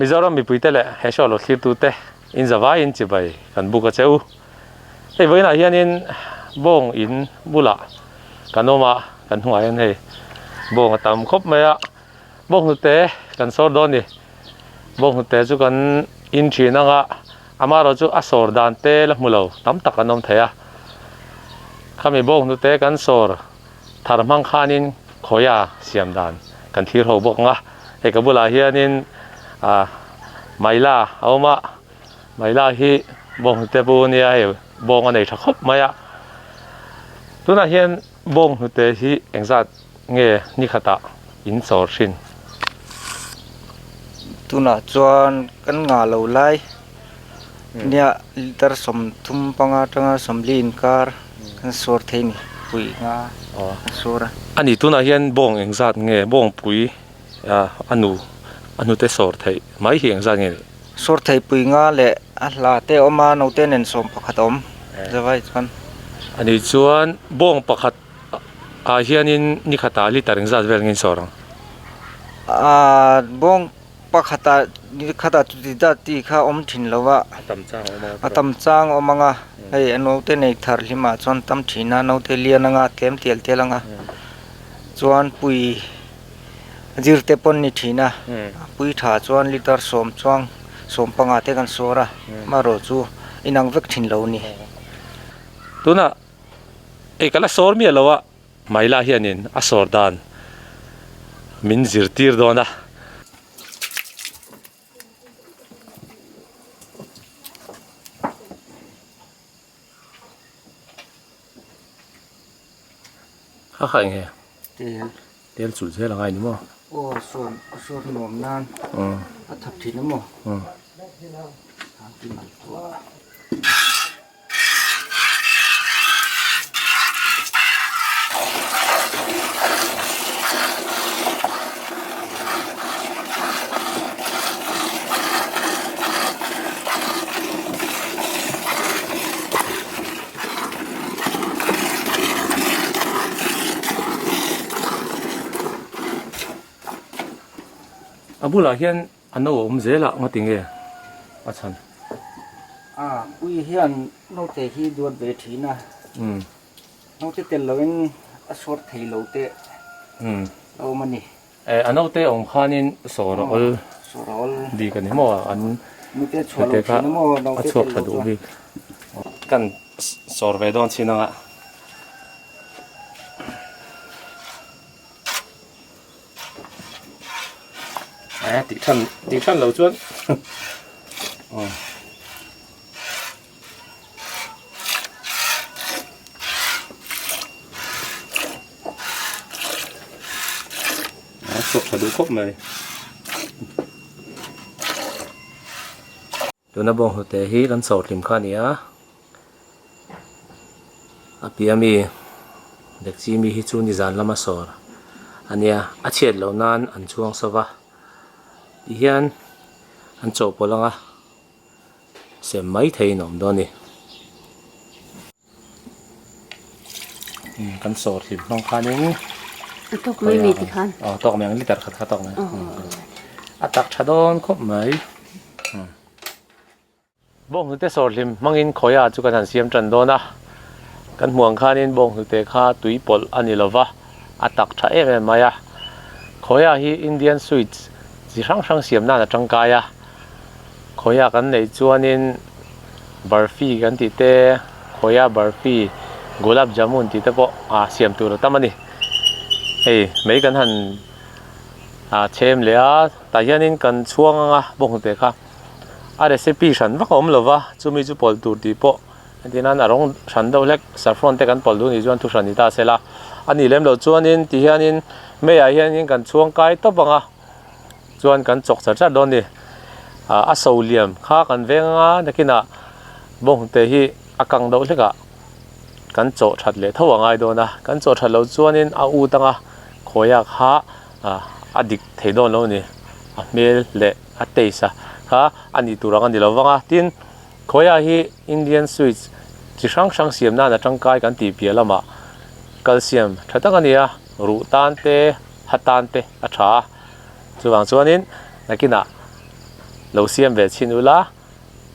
Mizoram mipuite leh he show lo thlirtute in zavaiin chibai kan buk a che u. Hei vawiinah hianin bawng in bulah kan awm a, kan hnungah hian hei bawng a tam khawp mai a, bawng hnute kan sawr dawn a ni. Bawng hnute chu kan in thin ang a, amaherawh chu a sawr dan te la hmu lo tam tak an awm thei a. Khami bawng hnute kan sawr thar hmang khanin khawia siam dan kan thlir ho bawk ang a. Hei ka bulah hianin ah Maila a awm a, Maila hi bawng hnute pu ania hei bawng a nei tha khawp mai a. Tunah hian bawng hnute hi engzat nge ni khatah in chawr thin? Tunah chuan kan ngah lo lai nia litre 35 atanga 40 inkar kan sawr thei a ni pui nga kan sawr a. A ni tunah hian bawng engzat nge bawng pui a nu a hnute sawr theih mai hi engzat nge ni? Sawr thei pui nga leh a hla te a awm a naute nen 11 a awm zavai chuan. A ni chuan bawng pakhat ah hianin ni khatah liter engzat vel nge in sawr ang? Aaa bawng pakhatah ni khatah chuti dat tih kha awm thin lo va. A tam chang a awm ang a tam chang a awm ang a hei a naute nei thar hlimah chuan tam thin a naute lian anga tlem tial tial anga chuan pui zir te pawn ni thin a pui tha chuan liter sawm chuang 15 te kan sawr a amaherawh chu inang vek thin lo a ni. Tunah ei ka la sawr miah lo a, Maila hianin a sawr dan min zirtir dawn a. Kha kha eng nge? Tel. Tel chulh zel a ngai ni maw? Aw sawn sawn nuam nan a thap thin a maw? A bulah hian a no a awm zel a ngati nge a chhan? A pui hian naute hi duat ve thin a, naute tel loin a sawr thei lo te a awm a ni. Eh a naute awm khanin sawr a awl bik a ni maw an hnute kha a chhuak tha duh bik. Kan sawr ve dawn chin anga. Eh tih than tih than lo chuan aw. A chhuak tha duh khawp mai. Tuna bawng hnute hi kan chho hlim kha a ni a. A piah ami dekchi mi hi chu nizan lama sawr a nia. A chhiat loh nan an chhuang sova tihian an chawhpawlh ang a. Sem mai theiin a awm dawn a ni. Kan sawr hlim hmang khanin A tawk mai mai ti khan. Aw tawk mai ang liter khat kha tawk mai. A tak tha dawn khawp mai. Bawnghnute sawr hlim hmangin khawiah chu kan han siam tan dawn a. Kan hmuh ang khanin bawnghnute kha tui pawlh a ni lova, a tak tha em em mai a. Khawiah hi Indian sweets chi hrang hrang siam nan a tangkai a. Khawiah kan neih chuanin barfi kan tih te, khawiah barfi, gulab jamun tih te pawh ah siam tur a tam a ni. Hei mai kan han ah chhem leh a, tah hianin kan chhuang ang a bawnghnute kha a recipe hran vak a awm lo va, chumi chu pawlh tur tih pawh entir nan a rawng hran deuh hlek saffron te kan pawlh duh nih chuan thu hran ni ta se la. A nih lem loh chuanin ti hianin meiah hianin kan chhuang kai tawp ang a. Chuan kan chawk char char dawn a ni. A so liam kha kan veng anga nakinah bawnghnute hi a kang deuh hlek ah kan chawh that leh tho a ngai dawn a. Kan chawh that loh chuanin a ut anga khawiah kha a dik thei dawn lo a ni. A hmel leh a taste a kha a nih tur ang a ni lo vang a. Tin, khawiah hi Indian sweets chi hrang hrang siam nan a tangkai kan tih piah lamah calcium tha tak a ni a, ruh tan te, ha tan te a tha a. Chuvang chuanin nakinah Lo siam ve chhin ula,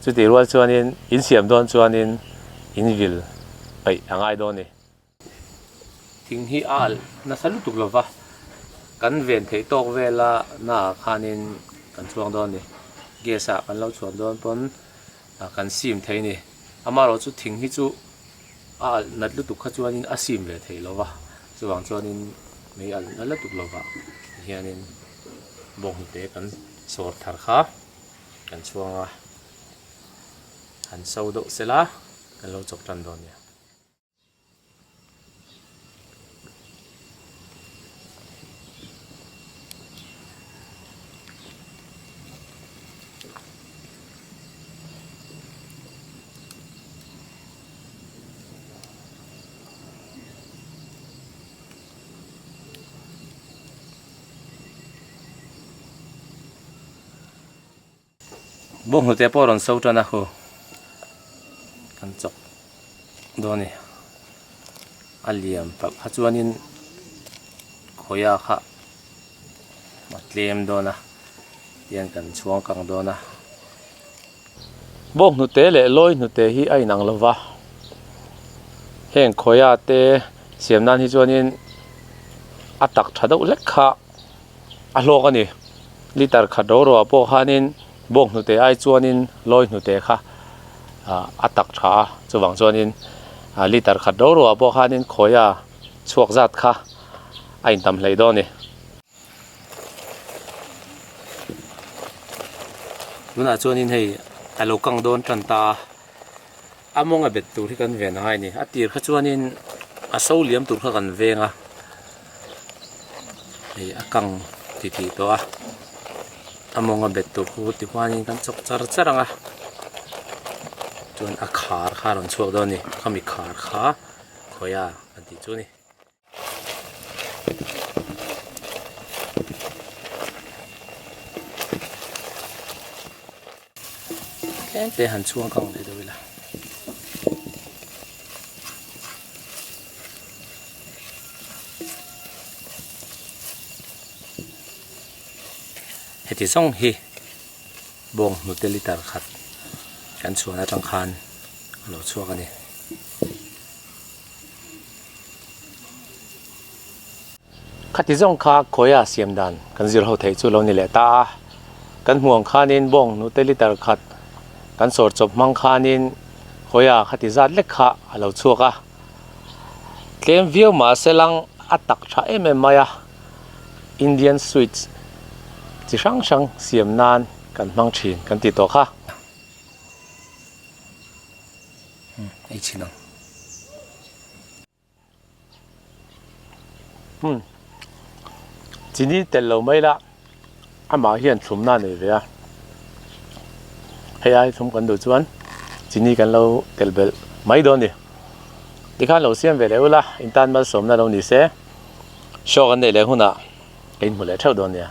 chutih rual chuanin in siam dawn chuanin in vil peih a ngai dawn a ni. Thing hi a alh nasa lutuk lova, kan ven theih tawk vela naah khanin kan chhuang dawn a ni. Gas ah kan lo chhuan dawn pawn kan sim thei a ni. Amaherawhchu thing hi chu a alh nat lutuk kha chuanin a sim ve theih lova, chuvang chuanin mei alh nat lutuk lovah hianin bawnghnute kan sawr thar kha kan chhuang a, han so deuh sela kan lo chawp tan dawn nia. Bawnghnute pawh a rawn so tan a hu kan chawk dawn a ni a liam palh kha chuanin khawiah kha a tlem dawn a tihian kan chhuang kang dawn a. Bawnghnute leh lawi hnute hi a inang lo va, heng khawiah te siam nan hi chuanin a tak tha deuh hlek kha. A hlawk a ni. Liter khat ro ro ah pawh khanin bawk hnute ai chuanin lawi hnute kha a tak tha a, chuvang chuanin liter khat ro ro ah pawh khanin khawia chhuak zat kha a intam hleih dawn a ni. Tunah chuanin hei a lo kang dawn tan ta a, a mawng a bet tur hi kan ven angai a ni. A tir kha chuanin a so liam tur kha kan veng a. Hei a kang ti tih tawh a a mawng a bet tur khu ti huanin kan chawk char char ang a chuan a khar kha a rawn chhuak dawn a ni khami khar kha khawiah kan tih chu a ni. Tlem te han chhuang kang leh deuh ila. Heti zawng hi bawng hnute liter khat kan chhuan atang khan a lo chhuak a ni. Khati zawng kha khawiah siam dan kan zir ho theih chu lo ni leh ta a, kan hmuh ang khanin bawng hnute liter khat kan sawr chawp hmang khanin khawiah khati zat lek kha a lo chhuak a, tlem viau mahse lang a tak tha em em mai a, Indian sweets chi hrang hrang siam nan kan hmang thin kan tih tawh kha. Ei chhin ang. Umm chini tel lo mai la amah hian thlumna a nei ve a hei ai thlum kan duh chuan chini kan lo tel belh mai dawn a ni tikhan lo siam ve leh ula in tan malsawmna lo ni se show kan neih leh hunah ka inhmu leh theuh dawn nia.